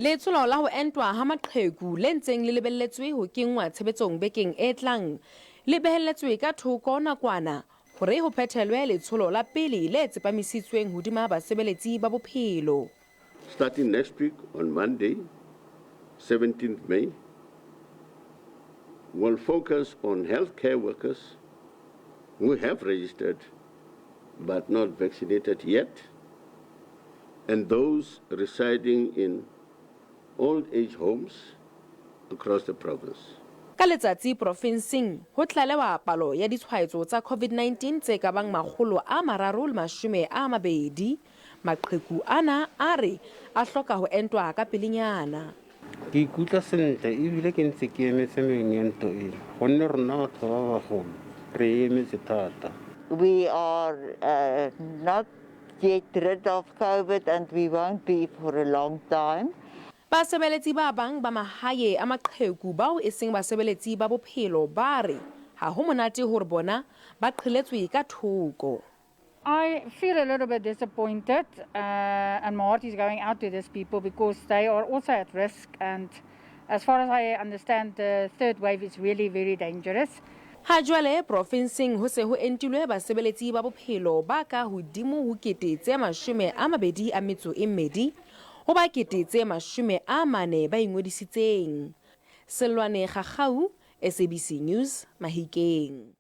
Letsholo la ho entwa ha maqheku le ntseng le lebelletswe ho kenngwa tshebetsong bekeng e tlang, le behelletswe ka thoko nakwana hore ho phethelwe letsholo la pele le tsepamisitsweng hodima basebeletsi ba bophelo. Starting next week on Monday, 17th May, will focus on healthcare workers who have registered but not vaccinated yet, and those residing in old age homes across the province. Ka letsatsi porofenseng ho tlalewa palo ya ditshwaetso tsa COVID-19 tse ka bang 320. Maqheku ana a re a hloka ho entwa ka pelenyana. Ke ikutlwa sentle ebile ke ntse ke emetse meento eno gonne rona batho ba bagolo re e emetse thata. We are not yet rid of COVID and we won't be for a long time. Basebeletsi ba bang ba mahae a maqheku bao e seng basebeletsi ba bophelo ba re ha ho monate hore bona ba qheletswe ka thoko. I feel a little bit disappointed, and my heart is going out to these people because they are also at risk. And as far as I understand, the third wave is really very dangerous. Ha jwale porofenseng ho se ho entilwe basebeletsi ba bophelo ba ka hodimo ho 22,000 ho ba 40,000 ba ingodisitseng. Sellwane Gagau, SABC News, Mahikeng.